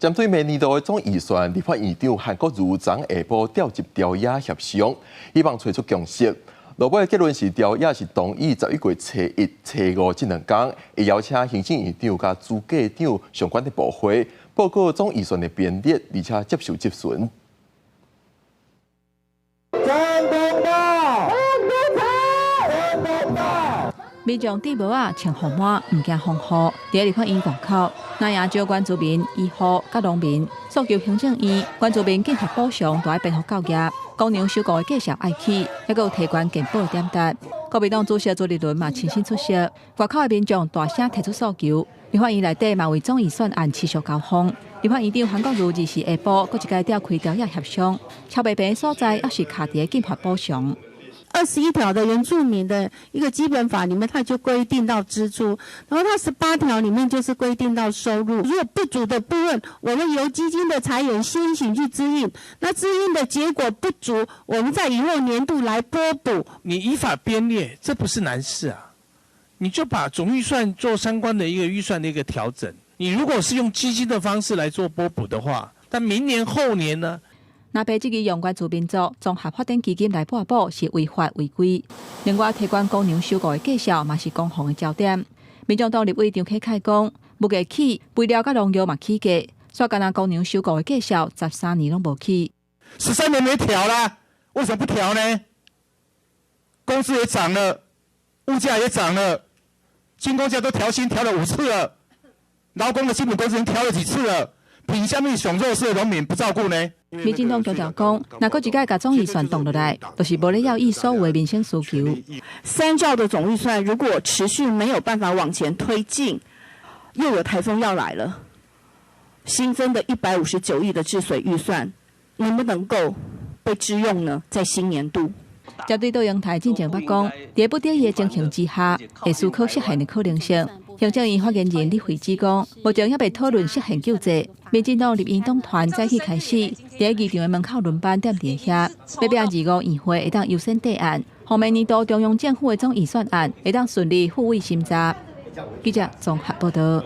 針對明年度的總預算，立法院長韓國瑜昨下晡召集朝野協商，希望揣出共識。落尾的結論是朝野是同意11月初一、初五這兩工，會邀請行政院長佮主計長相關的部會報告總預算的編列，而且接受質詢。張公道，張公道。民眾戴帽仔，穿雨帽，毋驚風雨。佇立法院外口，那也招原住民、醫護佮農民訴求行政院原住民緊急補償，都愛變予夠額，公糧收購的價數愛起，猶閣有提懸健保的點值。國民黨主席朱立倫嘛親身出席，外口的民眾大聲提出訴求。立法院內底嘛為總預算案持續交鋒。立法院長韓國瑜24下晡，閣一擺召開朝野協商，喬袂平所在，猶是卡佇緊急補償。 21條的原住民的一個基本法裡面，它就規定到支出，然後它18條裡面就是規定到收入。如果不足的部分，我們由基金的財源先行去支應，那支應的結果不足，我們在以後年度來撥補。你依法編列，這不是難事啊，你就把總預算做相關的一個預算的一個調整。你如果是用基金的方式來做撥補的話，但明年後年呢？若白質疑用原住民族綜合發展基金來撥補是違法違規。另外，提懸公糧收購的價數嘛是攻防的焦點。民眾黨立委張啟楷講，物價起，肥料佮農藥嘛起價，煞干焦公糧收購的價數13年攏無起。 13年沒調啦，為什麼不調呢？工資也漲了，物價也漲了，軍公教都調薪調了五次了，勞工的基本工資已經調了幾次了，憑啥物上弱勢的農民不照顧呢？民進黨強調講，若閣一擺共總預算凍落來，就是無咧要伊所有的民生需求。 3兆的總預算如果持續沒有辦法往前推進，又有颱風要來了，新增的159億的治水預算，能不能夠被支用呢？在新年度。針對杜英台進前捌講，佇不得已的情形之下，會思考釋憲的可能性。行政院發言人李慧芝講，目前猶未討論釋憲救濟。民進黨立院黨團早起開始，佇議場的門口輪班踮佇遐，欲拼二五院會會當優先提案，予明年度中央政府的總預算案會當順利付委審查。記者綜合報道。